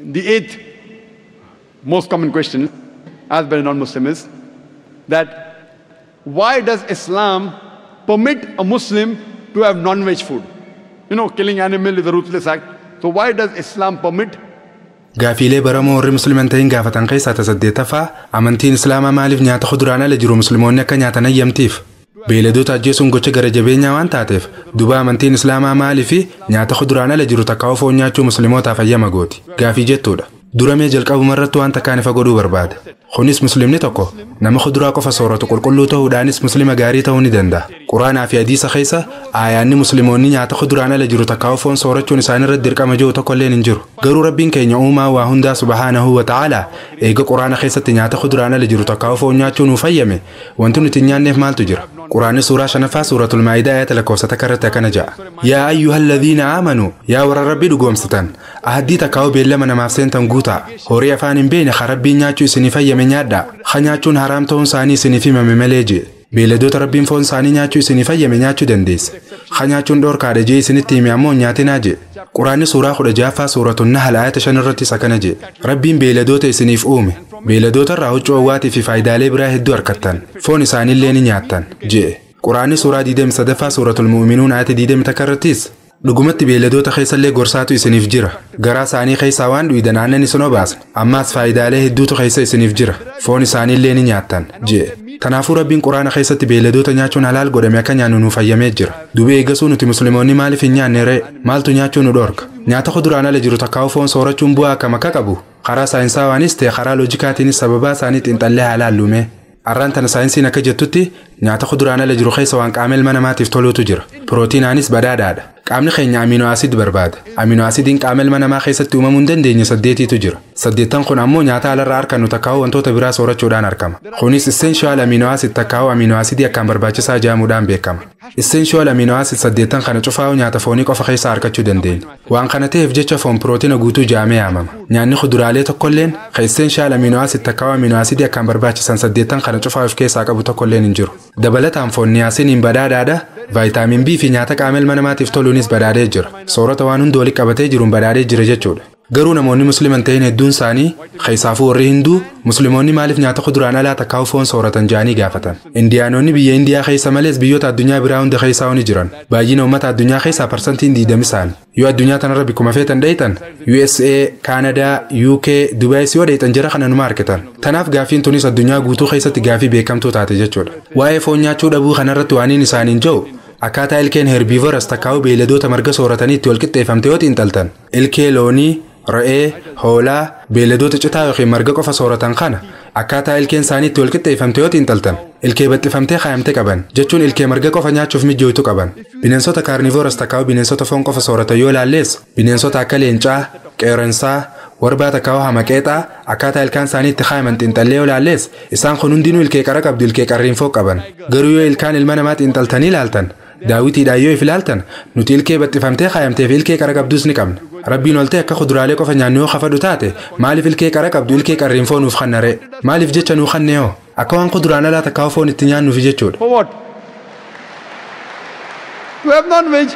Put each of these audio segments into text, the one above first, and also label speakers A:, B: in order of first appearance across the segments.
A: The eighth most common question asked by a non-Muslim is that why does Islam permit a Muslim to have non-veg food? You know, killing animal is a ruthless act. So why does Islam permit?
B: Gaafiilee baramoo warri musliman ta'in gaafatan keessaa ta saddeettaffaa amantiin islaamaa maaliif nyaata kuduraan ala jiru musliimoonni akka nyaatan hayyamtiif? Beeyladoota ajjeesuun gocha gara jabeenyaa waan taateef duba amantiin islaamaa maaliif nyaata kuduraan ala jiru takkaa foon nyaachuu muslimootaaf hayyama gooti? Gaafii jettuudha. Duramee jalqabuma irratti waan takkaan ifa godhuu barbaada. Kunis muslimni tokko nama kuduraa qofa sooratu qulqulluu ta'uudhaanis muslima gaarii ta'uu ni danda'a. Quraanaa fi hadiisa keessa aayaanni musliimoonni nyaata kuduraan ala jiru takkaa foon soorachuun isaan irratti dirqama jiru tokko illeen hin jiru. Garuu Rabbiin keenya uumaa waa hundaa subhaanahu wa ta'ala eega quraana keessatti nyaata kuduraan ala jiru takkaa foon nyaachuu nuuf hayyame wanti nuti hin nyaanneef maaltu jira? Quraanni suuraa shanaffaa suuratul Maa'idaa ayata lakkoofsa takka irratti akkana jedha. Yaa ayyuhalladhiina aamanuu, yaa warra Rabbii dhugoomsitan, ahaddii takkaa'u beellama namaaf seentan guutaa, horii afaan hin beekne ka Rabbiin nyaachuu isiniif hayyame nyaadhaa, ka nyaachuun haraam ta'uun isaanii isiniif himame malee jee. Beeyladoota Rabbiin foon isaanii nyaachuu isiniif hayyame nyaachuu dandeessa. Ka nyaachuun dhoorkaadha jee isinitti hime ammoo nyaatinaa jee. Quraanni suuraa 16ffaa suuratul Nahl ayata 5 irrattis akkana jee. Rabbiin beeyladoota isiniif uume. Beeyladoota irraa huccuu owwaatii fi faayidaalee biraa hedduu argattan. Foon isaaniillee ni nyaattan jee. Quraanni suuraa 23ffaa suuratul Mu'minuun ayata 21 irrattis dhugumatti beeyladoota keessallee gorsaatu isiniif jira. Garaa isaanii keessaa waan dhuyidan aannan isin obaasna. Ammaas faayidaalee hedduutu keessa isiniif jira. Foon isaaniillee ni nyaattan jee. Kanaafuu Rabbiin quraana keessatti beeyladoota nyaachuun halaal godhame akka nyaannu nuuf hayyamee jira. Dubee eegasuu nuti musliimoonni maaliif hin nyaanne ree? Maaltu nyaachuu nu dhorka? Nyaata kuduraan ala jiru takkaa'u foon soorachuun bu'aa akkam akka qabu? Karaa saayinsaawaanis ta'e karaa loojikaatiinis sababaa isaanii xiinxallee halaal lume. Arraan tana saayinsiin akka jettutti nyaata kuduraan ala jiru keessa waan qaama ilma namaatiif toluutu jira. Pirootiinaanis badhaadhaadha. Qaamni keenya amino acid barbaada. Amino acidiin qaama ilma namaa keessatti uumamuu hin dandeenye 8tu jira. 8 kun ammoo nyaata alarraa argannu takkaa'u wantoota biraa soorachuudhaan argama. Kunis essential amino acid takkaa'u amino acidii akkaan barbaachisaa jedhamuudhaan beekama. Essential amino acid 8 kana cufaa'u nyaata foonii qofa keessaa argachuu dandeenya. Waan kana ta'eef jecha foon pirootiina guutuu jedhamee yaamama. Nyaanni kuduraalee tokkolleen kan essential amino acid takkaa'u amino acidii akkaan barbaachisan 8 kana cufaa'u of keessaa qabu tokkolleen hin jiru. Dabalataan foon niyaasiniin badhaadhaadha. Vaayitaamin B fi nyaata qaama ilma namaatiif toluunis badhaadhee jira. Soorata waan hundi walitti qabatee jiruun badhaadhee jira jechuudha. Garuu namoonni musliman ta'in hedduun isaanii keessaafuu warri Hinduu musliimoonni maaliif nyaata kuduraan alaa takkaa'u foon sooratan jedhanii gaafatan. Indiyaanonni biyya Indiyaa keessa malees biyyoota addunyaa biraa hunda keessaa ni jiran. Baay'ina uummata addunyaa keessaa parsantiin 20 isaani. Yoo addunyaa tanarra bikkuma feetan dheeytan USA, Kaanadaa, UK, Dubaayis yoo dheeytan jara kana numa argitan. Tanaaf gaafiin tunis addunyaa guutuu keessatti gaafii beekamtuu taate jechuudha. Waa'ee foon nyaachuu dhabuu kanarratti waaniin isaaniin jiru akkaataa ilkeen herbiivoras takkaa'u beeyladoota marga sooratanii itti walqixxeeffamte yoo xiinxaltan ilkee loonii, re'ee, hoolaa, beeyladoota citaa yookiin marga qofa sooratan kana akkaataa ilkeen isaanii itti walqixxeeffamte yoo xiinxaltan ilkee baxxifamtee kaayamte qaban jechuun ilkee marga qofa nyaachuuf mijooytu qaban. Bineensota kaarnivoras takkaa'u bineensota foon qofa sooratan yoo ilaallees bineensota akka leencaa, qeerransaa, warbaa takkaa'u hamaqeexaa akkaataa ilkaan isaanii itti kaayaman xiinxallee yoo ilaallees isaan kun hundinuu ilkee qara qabdu ilkee qarriinfoo qaban. Garuu yoo ilkaan ilma namaa xiinxaltanii ilaaltan daawwitiidhaan yoo if ilaaltan nuti ilkee baxxifamtee kaayamtee fi ilkee qara qabdus ni qabna. Rabbiin oltee akka kuduraalee qofa nyaannu yoo kafadhu taate maaliif ilkee qara qabdu ilkee qarriinfoo nuuf kanna ree? Maaliif jecha nuu kannee hoo? Akka waan kuduraan alaa takkaa'u foon itti nyaannuufi jechuudha.
A: For what? To have non-veg.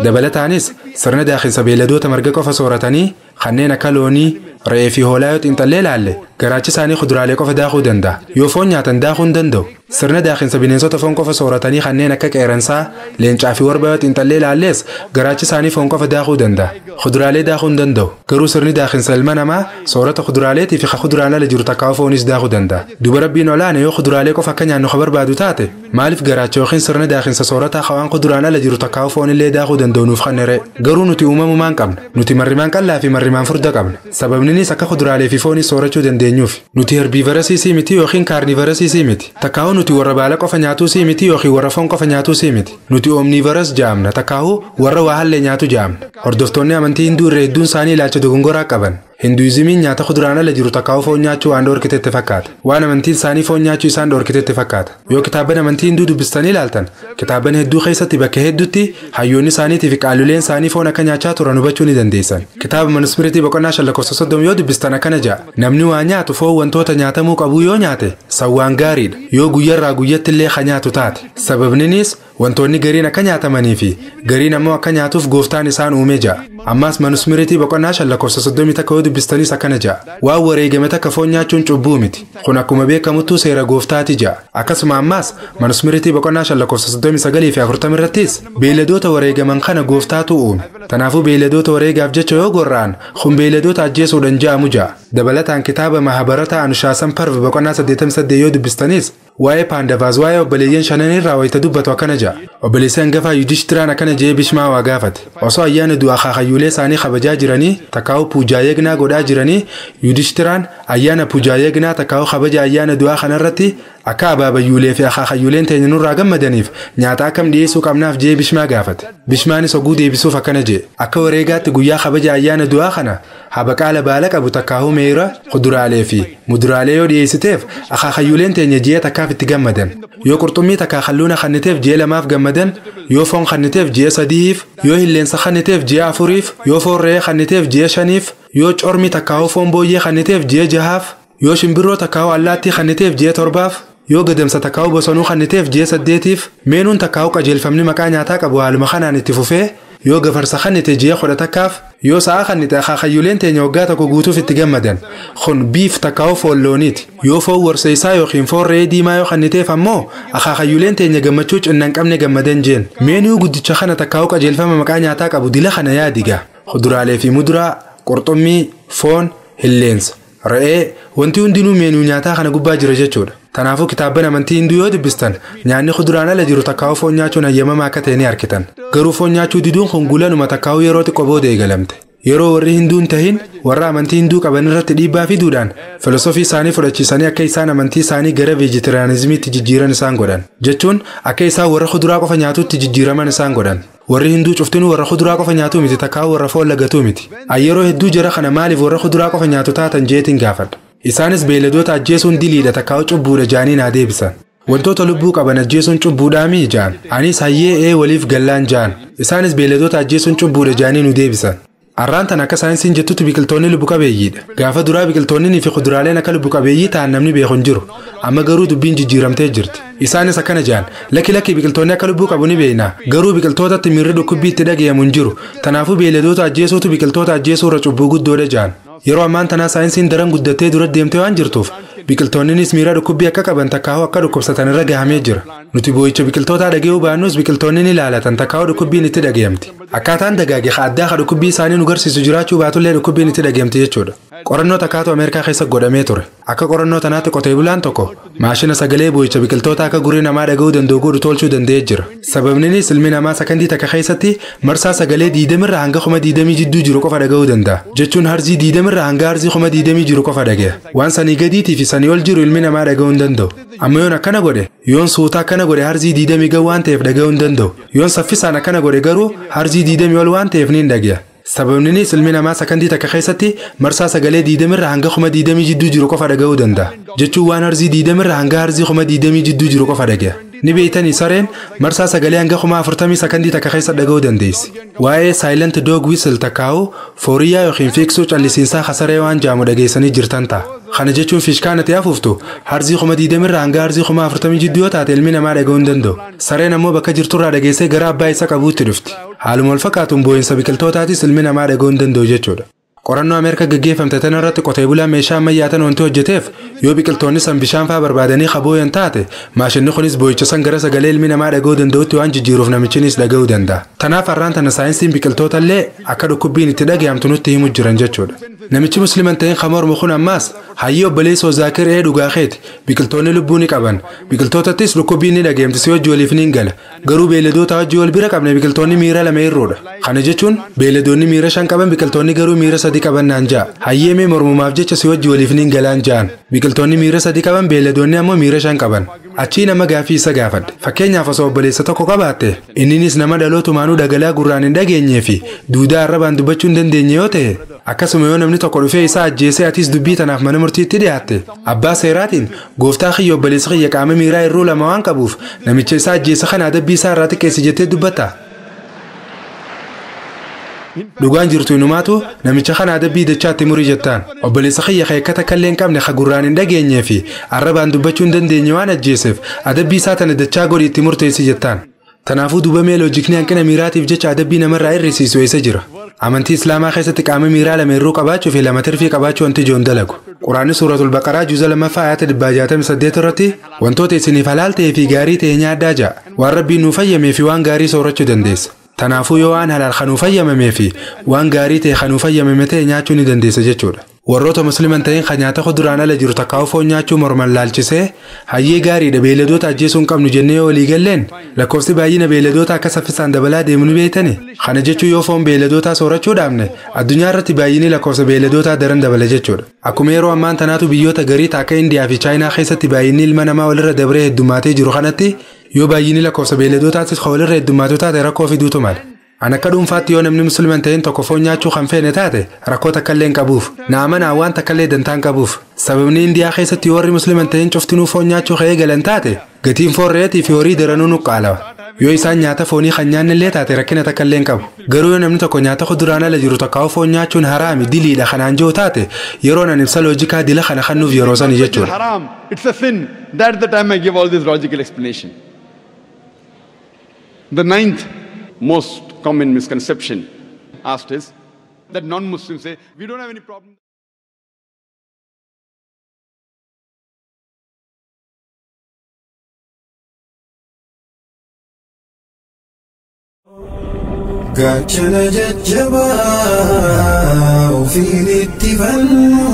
B: Dabalataanis sirna daakinsa beeyladoota marga qofa sooratanii kanneen akka loonii, re'ee fi hoolaa yoo xiinxallee ilaalle garaachi isaanii kuduraalee qofa daakuu danda'a. Yoo foon nyaatan daakuu hin danda'u. Sirna daakinsa bineensota foon qofa sooratanii kanneen akka qeerransaa, leencaa fi warba yoo xiinxallee ilaallees garaachi isaanii foon qofa daakuu danda'a. Kuduraalee daakuu hin danda'u. Garuu sirni daakinsa ilma namaa soorata kuduraaleetii fi kuduraan ala jiru takkaa'u foonis daakuu danda'a. Duba Rabbiin olaane yoo kuduraalee qofa akka nyaannu ka barbaadu taate maaliif garaacha yookiin sirna daakinsa soorataa hawaan kuduraan ala jiru takkaa'u foonillee daakuu danda'u nuuf kanne ree? Garuu nuti uumamumaan qabna. Nuti marrimaan qal'aa fi marrimaan furda qabna. Sababninis akka kuduraalee fi foonis soorachuu dandeenyuuf. Nuti herbiivarasiisii miti yookiin kaarnivarasiisii miti. Takkaa'u nuti warra baala qofa nyaatuusii miti yookiin warra foon qofa nyaatuusii miti. Nuti omniivaras jaamna takkaa'u warra waa hallee nyaatu jaamna. Hordoftoonni amantii Hinduu irra hedduun isaanii ilaalcha dogongoraa qaban. Hinduizimiin nyaata kuduraan ala jiru takkaa'u foon nyaachuu waan dhoorkitetti fakkaata. Waan amantiin isaanii foon nyaachuu isaan dhoorkitetti fakkaata. Yoo kitaaban amantii Hinduu dubbistanii ilaaltan kitaaban hedduu keessatti bakka hedduutti hayyoonni isaaniitii fi qaaluleen isaanii foon akka nyaachaa turan hubachuu ni dandeessan. Kitaaba manuskiriiptii boqonnaa 5 lakkoofsa 30 yoo dubbistan akkana jedha. Namni waa nyaatu foon wantoota nyaatamuu qabuu yoo nyaate sawwaan gaariidha. Yoo guyyarraa guyyatti illee ka nyaatu taate. Sababninis Wantoonni gariin akka nyaatamanii fi gariin ammoo akka nyaatuuf gooftaan isaan uume ja'a. Ammaas Manusmiritii boqonnaa 5 lakkoofsa 31 yoo dubbistanis akkana ja'a. Waan wareegame takka foon nyaachuun cubbuu miti. Kun akkuma beekamuttuu seera gooftaati ja'a. Akkasuma ammaas Manusmiritii boqonnaa 5 lakkoofsa 39 fi 40 irrattis beeyladoota wareegaman kana gooftaatu uume. Kanaafuu beeyladoota wareegaaf jecha yoo gorra'an kun beeyladoota ajjeesuudhaan ja'amu ja'a. Dabalataan kitaaba Mahabarataa Anushaasan Parv boqonnaa 88 yoo dubbistanis waa'ee Paandavaas waa'ee obboleeyyan shanan irraa wayita dubbatu akkana ja'a. Obboleessi hangafaa Yudhishtiraan akkana jedhee Bishmaa waa gaafate. Osoo ayyaana du'aa akaakayyuulee isaanii kabajaa jiranii takkaa'u puujaa yegnaa godhaa jiranii Yudhishtiraan ayyaana puujaa yegnaa takkaa'u kabaja ayyaana du'aa kanarratti akka abaabayyuulee fi akaakayyuuleen teenya nurraa gammadaniif nyaata akkam dhiyeessuu qabnaaf jedhee Bishmaa gaafate. Bishmaanis oguu deebisuuf akkana jedhe. Akka wareegaatti guyyaa kabaja ayyaana du'aa kana habaqaala baala qabu takkaa'u meera kuduraalee fi muduraalee yoo dhiyeessiteef akaakayyuuleen teenya ji'a takkaaf itti gammadan. Yoo qurxummii takkaa kalluuna kanniteef ji'a 2 gammadan, yoo foon kanniteef ji'a 3, yoo hilleensa kanniteef ji'a 4, yoo foon re'ee kanniteef ji'a 5, yoo cormi takkaa'u foon booyyee kanniteef ji'a 6, yoo shimbirroo takkaa'u allaattii kanniteef ji'a 7, yoo gadamsa takkaa'u bosonuu kanniteef ji'a 8, meenuun takkaa'u qajeelfamni maqaa nyaataa qabu haaluma kanaan itti fufee yoo gafarsa kannite ji'a 11, yoo sa'a kannite akaakayyuuleen teenya waggaa tokko guutuuf itti gammadan. Kun biif takkaa'u foon looniiti. Yoo foon warseessaa yookiin foon re'ee diimaa yoo kanniteef ammoo akaakayyuuleen teenya gammachuu cinna hin qabne gammadan jeen. Meenuu guddicha kana takkaa'u qajeelfama maqaa nyaataa qabu dila kana yaadiga. Kuduraalee fi muduraa, qurxummii, foon, hilleensa, re'ee wanti hundinuu meenuu nyaataa kana gubbaa jira jechuudha. Kanaafuu kitaabban amantii hinduu yoo dubbistan nyaanni kuduraan ala jiru takkaa'u foon nyaachuun hayyamamaa akka ta'e ni argitan. Garuu foon nyaachuu diduun kun gulanuma takkaa'u yeroo xiqqoo booda eegalamte. Yeroo warri hinduu hin tahin warra amantii hinduu qaban irratti dhiibbaa fiduudhaan filosofii isaanii fudhachiisanii akka isaan amantii isaanii gara veejitariyaanizimiitti jijjiiran isaan godhan. Jechuun akka isaan warra kuduraa qofa nyaatutti jijjiiraman isaan godhan. Warri hinduu cuftinuu warra kuduraa qofa nyaatuu miti takkaa'u warra foon lagatuu miti. Yeroo hedduu jara kana maaliif warra kuduraa qofa nyaatu taatan jeetiin gaafadha. Isaanis beeyladoota ajjeesuun diliidha takkaa'u cubbuudha jaanii naa deebisan. Wantoota lubbuu qaban ajjeesuun cubbuudhaa mii jaan. Anis hayyee ee waliif gallaan jaan. Isaanis beeyladoota ajjeesuun cubbuudha jaanii nu deebisan. Arraan tan akka saayinsiin jettutti biqiltoonni lubbu qabeeyyiidha. Gaafa duraa biqiltoonni fi kuduraaleen akka lubbu qabeeyyii ta'an namni beeku hin jiru. Amma garuu dubbiin jijjiiramtee jirti. Isaanis akkana jaan. Lakki lakki biqiltoonni akka lubbuu qabu ni beekna. Garuu biqiltootatti miirri dhukkubbii itti dhagayamu hin jiru. Kanaafuu beeyladoota ajjeesuutu biqiltoota ajjeesuu irra cubbuu guddoodha jaan. Yeroo ammaan tanaa saayinsiin daran guddattee dura deemtee waan jirtuuf biqiltoonnis miira dhukkubbii akka qaban takkaa'u akka dhukkubsatan irra gahamee jira. Nuti boo'icha biqiltootaa dhaga'uu baannus biqiltoonni ni ilaalatan takkaa'u dhukkubbiin itti dhagayamti. Akkaataan dagaage addaa ka dhukkubbii isaanii nu garsiisu jiraachuu baatullee dhukkubbiin itti dhagayamti jechuudha. Qorannoo takkaatu Ameerikaa keessa godhamee ture. Akka qorannoo tanaatti qotee bulaan tokko maashina sagalee boo'icha biqiltoota akka gurri namaa dhaga'uu danda'u godhu tolchuu danda'ee jira. Sababninis ilmi namaa sakandii takka keessatti marsaa sagalee 20 irraa hanga 20,000 jidduu jiru qofa dhaga'uu danda'a. Jechuun harzii 20 irraa hanga harzii 20,000 jiru qofa dhagaya. Waan sanii gadiitii fi sanii ol jiru ilmi namaa dhaga'uu hin danda'u. Amma yoon akkana godhe, yoon suutaa akkana godhe harzii 20 ga'u waan ta'eef dhaga'uu hin danda'u. Yoon saffisaan akkana godhe garuu harzii 20 ol waan ta'eef ni hin dhagaya. Sababninis ilmi namaa sakandii takka keessatti marsaa sagalee 20 irraa hanga 20,000 jidduu jiru qofa dhaga'uu danda'a. Jechuun waan harzii 20 irraa hanga harzii 20,000 jidduu jiru qofa dhagaya. Ni beeytanii sareen marsaa sagalee hanga 40,000 sakandii takka keessa dhaga'uu dandeessi. Waa'ee silent dog whistle takkaa'u fooriyyaa yookiin fiiksuu callisiinsaa kasaree waan jaamu dhageessanii jirtan ta'a. Kana jechuun fiishkaan ati afuuftu harzii 20,000 irraa hanga harzii 40,000 jidduu yoo taate ilmi namaa dhaga'uu hin danda'u. Sareen ammoo bakka jirturraa dhageessee gara abbaa isa qabuutti dhufti. Haaluma wal fakkaatuun boo'insa biqiltootaatis ilmi namaa dhaga'uu hin danda'u jechuudha. Qorannoo Ameerikaa gaggeeffamte tana irratti qotee bulaan meeshaa ammayyaa tan wanti hojjeteef yoo biqiltoonni san bishaan faa barbaadanii qabooyan taate maashinni kunis boo'icha san gara sagalee ilmi namaa dhaga'uu danda'utti waan jijjiiruuf namichinis dhaga'uu danda'a. Tanaaf har'aan tana saayinsiin biqiltoota illee akka dhukkubbiin itti dhaga'amtu nutti himu jiran jechuudha. Namichi musliman ta'een kan mormu kun ammaas hayyee obboleessoo Zaakir ee dhugaa keeti biqiltoonni lubbuu ni qaban biqiltootattis dhukkubbiin ni dhaga'amti si wajji waliif ni gala garuu beeyladoota wajji wal bira qabne biqiltoonni miira lama irroodha. Kana jechuun beeyladoonni miira 5 qaban biqiltoonni garuu miira 3 qaban naan ja'a. Hayyee mee mormumaaf jecha si wajji waliif ni galaan ja'an. Biqiltoonni miira 3 qaban beeyladoonni ammoo miira 5 qaban. Achii nama gaafii isa gaafadhe. Fakkeenyaaf osoo obboleessa tokko qabaatte inninis nama dhalootumaanuu dhagalaa gurraan hin dhageenyee fi duudaa arrabaan dubbachuu hin dandeenye yoo ta'e akkasuma yoo namni tokko dhufee isaa ajjeesee atis dubbii tanaaf mana murtiitti dhiyaatte abbaa seeraatiin gooftaa kiyya obboleessa kiyya qaama miiraa irruu lama waan qabuuf namicha isaa ajjeese kana adabbii isaa irraa xiqqeessi jettee dubbatta. Dhugaan jirtu inumaatu namicha kana adabbii dachaatti murii jettaan. Obboleessa kiyya keekkata kallee hin qabne ka gurraan hin dhageenyee fi arrabaan dubbachuu hin dandeenye waan ajjeeseef adabbii isaa tana dachaa godhi itti murteessi jettaan. Tanaafuu duuba mee loojikni hanqina miiraatiif jecha adabbii namarraa hir'isiisu eessa jira? Amantii Islaamaa keessatti qaama miiraa lama hir'uu qabaachuu fi lama tirfii qabaachuu wanti ijoon dalagu. Quraanni suuratul Baqaraa juuza 2ffaa ayata 168 irratti wantoota isiniif halaal ta'ee fi gaarii ta'e nyaadhaa ja'a. Waan Rabbiin nuuf fayyamee fi waan gaarii soorachuu dandeessa. Tanaafuu yoo waan halaal kanuu fayyamamee fi waan gaarii ta'e kanuu fayyamame ta'e nyaachuu ni dandeessa jechuudha. Warroota musliman ta'in kan nyaata kuduraan ala jiru takkaa'u foon nyaachuu morman laalchisee hayyee gaariidha beeyladoota ajjeesuu hin qabnu jennee yoo walii galleen lakkoofsi baay'ina beeyladoota akka saffisaan dabalaa deemu ni beektani. Kana jechuun yoo foon beeyladootaa soorachuu dhaabne addunyaa irratti baay'inni lakkoofsa beeyladootaa daran dabala jechuudha. Akkuma yeroo ammaan tanaatu biyyoota garii akka Indiyaa fi Chaayinaa keessatti baay'inni ilma namaa walirra dabree heddummaatee jiru kanatti yoo baay'inni lakkoofsa beeyladootaatis walirra heddummaatu taate rakkoo fiduutu mala. An akka dhuunfaatti yoo namni musliman ta'een tokko foon nyaachuu kan feene taate rakkoo takkallee hin qabuuf. Na amanaa waan takkallee dantaa hin qabuuf. Sababni Indiyaa keessatti yoo warri musliman ta'een cuftinuu foon nyaachuu ka'ee galan taate gatiin foon re'eetii fi horii daranuu nuqqaalawa. Yoo isaan nyaata foonii kan nyaannellee taate rakkina takkallee hin qabu. Garuu yoo namni tokko nyaata kuduraan ala jiru takkaa'u foon nyaachuun haraami diliidha kanaan jiru taate yeroo nan ibsa loojikaa dila kana kennuuf yeroo sani
A: It's
B: jechuudha.
A: haram. It's a sin. That's the time I give all this logical explanation. The ninth most common misconception asked is that non-Muslims say, we don't have any problem.
C: Gaachana jajjabaa ofiin itti fannu.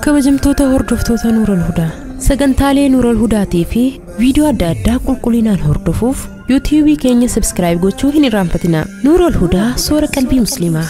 D: Kabajamtoota hordoftoota Nuural Hudaa, sagantaalee Nuural Hudaatii fi viidiyoo adda addaa qulqullinaan hordofuuf yuutiyuubii keenya sabskiraayib gochuu hin irraanfatinaa. Nuural Hudaa soora qalbii Musliimaa.